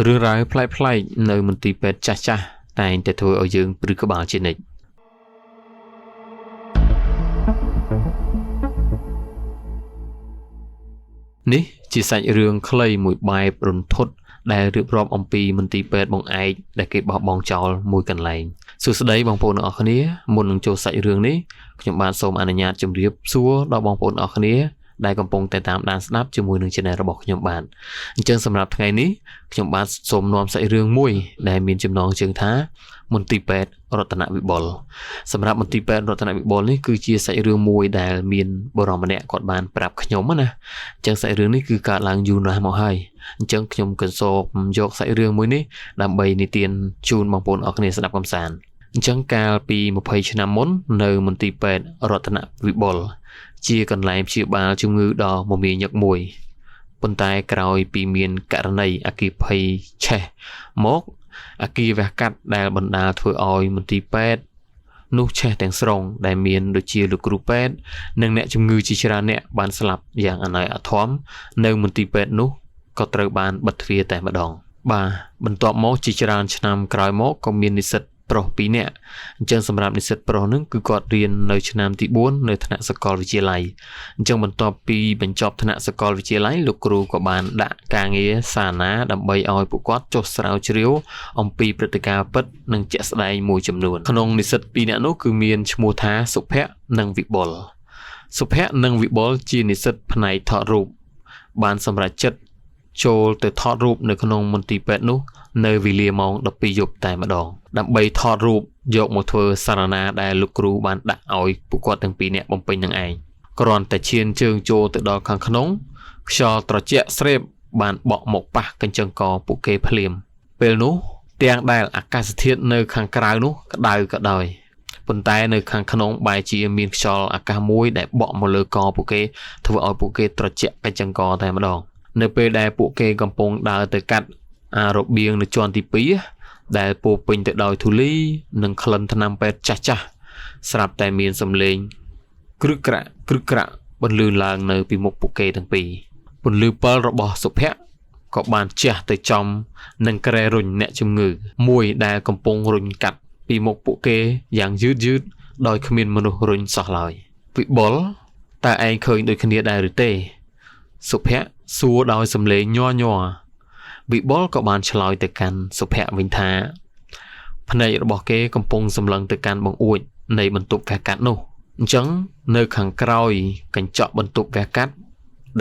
រឿងរ៉ាវប្លែកៗនៅមន្ទីរពេទ្យចាស់ៗតែងតែធ្វើឲ្យយើងព្រឺក្បាលជានិច្ចនេះជាសាច់រឿងខ្លីមួយបែបរន្ធត់ដែលរៀបរាប់អំពីមន្ទីរពេទ្យបង្អែកដែលគេបោះបង់ចោលមួយកន្លែងសួស្តីបងប្អូនទាំងអស់គ្នាមុននឹងចូលសាច់រឿងនេះខ្ញុំបាទសូមអនុញ្ញាតជម្រាបសួរដល់បងប្អូនទាំងអស់គ្នាដែលកំពុងតែតាមដានស្ដាប់ជាមួយនឹង Channel របស់ខ្ញុំបាទអញ្ចឹងសម្រាប់ថ្ងៃនេះខ្ញុំបាទសូមនាំសាច់រឿងមួយដែលមានចំណងជើងថាមន្ទីរពេទ្យរតនវិបុលសម្រាប់មន្ទីរពេទ្យរតនវិបុលនេះគឺជាសាច់រឿងមួយដែលមានបុរសម្នាក់គាត់បានប្រាប់ខ្ញុំណាអញ្ចឹងសាច់រឿងនេះគឺកើតឡើងយូរណាស់មកហើយអញ្ចឹងខ្ញុំក៏សូមយកសាច់រឿងមួយនេះដើម្បីនិទានជូនបងប្អូនអរគ្នាស្ដាប់កម្សាន្តអញ្ចឹងកាលពី20ឆ្នាំមុននៅមន្ទីរពេទ្យរតនវិបុលជាកន្លែងព្យាបាលជំងឺដ៏មមាញឹកមួយប៉ុន្តែក្រោយពីមានករណីអគ្គិភ័យឆេះមកអគារវះកាត់ដែលបណ្ដាលធ្វើឲ្យមន្ទីរពេទ្យនោះឆេះទាំងស្រុងដែលមានដូចជាលោកគ្រូពេទ្យនិងអ្នកជំងឺជាច្រើនអ្នកបានស្លាប់យ៉ាងអណោយអធមនៅមន្ទីរពេទ្យនោះក៏ត្រូវបានបិទទ្វារតែម្ដងបាទបន្ទាប់មកជាច្រើនឆ្នាំក្រោយមកក៏មាននិស្សិតប្រុស2នាក់អញ្ចឹងសម្រាប់និស្សិតប្រុសនឹងគឺគាត់រៀននៅឆ្នាំទី4នៅថ្នាក់សាកលវិទ្យាល័យអញ្ចឹងបន្ទាប់ពីបញ្ចប់ថ្នាក់សាកលវិទ្យាល័យលោកគ្រូក៏បានដាក់ការងារសារណាដើម្បីឲ្យពួកគាត់ចុះស្រាវជ្រាវអំពីព្រឹត្តិការណ៍ពិតនិងជាក់ស្ដែងមួយចំនួនក្នុងនិស្សិត2នាក់នោះគឺមានឈ្មោះថាសុភ័ក្រនិងវិបុលសុភ័ក្រនិងវិបុលជានិស្សិតផ្នែកថតរូបបានសម្រេចចិត្តចូលទៅថតរូបនៅក្នុងមន្ទីរពេទ្យនោះនៅវេលាម៉ោង12យប់តែម្ដងដើម្បីថតរូបយកមកធ្វើសារណាដែលលោកគ្រូបានដាក់ឲ្យពួកគាត់ទាំងពីរនាក់បំពេញនឹងឯងគ្រាន់តែឈានជើងចូលទៅដល់ខាងក្នុងខ្យល់ត្រជាក់ស្រេបបានបក់មកប៉ះកញ្ចឹងកពួកគេភ្លាមពេលនោះទាំងដែលអាកាសធាតុនៅខាងក្រៅនោះក្តៅក៏ដោយប៉ុន្តែនៅខាងក្នុងបែរជាមានខ្យល់អាកាសមួយដែលបក់មកលើកពួកគេធ្វើឲ្យពួកគេត្រជាក់កញ្ចឹងកតែម្ដងនៅពេលដែលពួកគេកំពុងដើរទៅកាត់អារបៀងនៅជាន់ទី2ដែលពោពេញទៅដោយធូលីនិងក្លិនថ្នាំពេទ្យចាស់ចាស់ស្រាប់តែមានសំឡេងគ្រឹកក្រាក់គ្រឹកក្រាក់បន្លឺឡើងនៅពីមុខពួកគេទាំងពីរពន្លឺពិលរបស់សុភ័ក្រក៏បានជះទៅចំនឹងក្រែរុញអ្នកជំងឺមួយដែលកំពុងរុញកាត់ពីមុខពួកគេយ៉ាងយឺតយឺតដោយគ្មានមនុស្សរុញសោះឡើយវិបុលតើឯងឃើញដូចគ្នាដែរឬទេសុភ័ក្រសួរដោយសំឡេងញ័រញ័រវិបុលក៏បានឆ្លើយទៅកាន់សុភ័ក្រវិញថាភ្នែករបស់គេកំពុងសម្លឹងទៅកាន់បង្អួចនៃបន្ទប់វះកាត់នោះអញ្ចឹងនៅខាងក្រោយកញ្ចក់បន្ទប់វះកាត់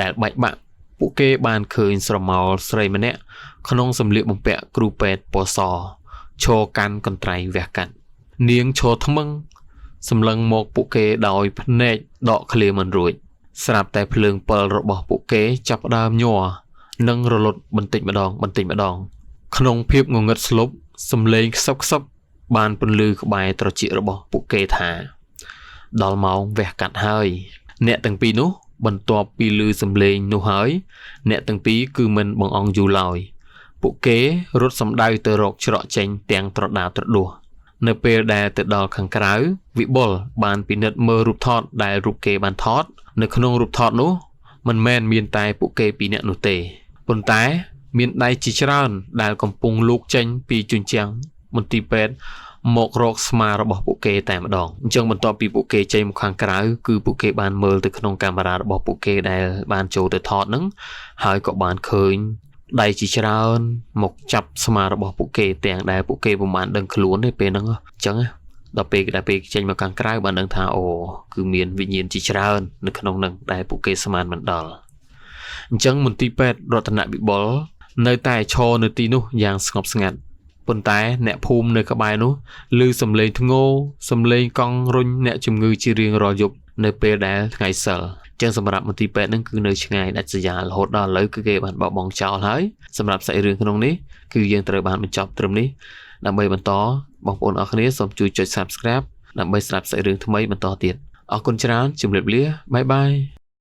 ដែលបែកបាក់ពួកគេបានឃើញស្រមោលស្រីម្នាក់ក្នុងសម្លៀកបំពាក់គ្រូពេទ្យពណ៌សឈរកាន់កន្ត្រៃវះកាត់នាងឈរថ្មឹងសម្លឹងមកពួកគេដោយភ្នែកដកឃ្លាមិនរួចស្រាប់តែភ្លើងពិលរបស់ពួកគេចាប់ផ្ដើមញ័រនិងរលត់បន្តិចម្ដងបន្តិចម្ដងក្នុងភាពងងឹតស្លុបសំឡេងខ្សឹបខ្សឹបបានពន្លឺក្បែរត្រចៀករបស់ពួកគេថាដល់ម៉ោងវះកាត់ហើយអ្នកទាំងពីរនោះបន្ទាប់ពីឮសំឡេងនោះហើយអ្នកទាំងពីរគឺមិនបង្អង់យូរឡើយពួកគេរត់សម្ដៅទៅរកច្រកចេញទាំងត្រដាត្រដួសនៅពេលដែលទៅដល់ខាងក្រៅវិបុលបានពិនិត្យមើលរូបថតដែលរូបគេបានថតនៅក្នុងរូបថតនោះមិនមែនមានតែពួកគេពីរនាក់នោះទេប៉ុន្តែមានដៃជាច្រើនដែលកំពុងលូកចេញពីជញ្ជាំងមន្ទីរពេទ្យមករកស្មារបស់ពួកគេតែម្ដងអញ្ចឹងបន្ទាប់ពីពួកគេចេញមកខាងក្រៅគឺពួកគេបានមើលទៅក្នុងកាមេរ៉ារបស់ពួកគេដែលបានចូលទៅថតហ្នឹងហើយក៏បានឃើញដៃជាច្រើនមកចាប់ស្មារបស់ពួកគេទាំងដែលពួកគេពុំបានដឹងខ្លួនទេពេលហ្នឹងអញ្ចឹងដល់ពេលដែលពេលចេញមកខាងក្រៅបានដឹងថាអូគឺមានវិញ្ញាណជាច្រើននៅក្នុងហ្នឹងដែលពួកគេស្មានមិនដល់អញ្ចឹងមន្ទីរពេទ្យរតនវិបុលនៅតែឈរនៅទីនោះយ៉ាងស្ងប់ស្ងាត់ប៉ុន្តែអ្នកភូមិនៅក្បែរនោះឮសំឡេងធ្ងោសំឡេងកង់រុញអ្នកជំងឺជារៀងរាល់យប់នៅពេលដែលថ្ងៃសិលចឹងសម្រាប់មន្ទីរពេទ្យហ្នឹងគឺនៅឆ្ងាយដាច់ស្រយាលរហូតដល់ឥឡូវគឺគេបានបោះបង់ចោលហើយសម្រាប់សាច់រឿងក្នុងនេះគឺយើងត្រូវបានបញ្ចប់ត្រឹមនេះដើម្បីបន្តបងប្អូនអរគ្នាសូមជួយចុច Subscribe ដើម្បីស្ដាប់សាច់រឿងថ្មីបន្តទៀតអរគុណច្រើនជម្រាបលាបាយបាយ។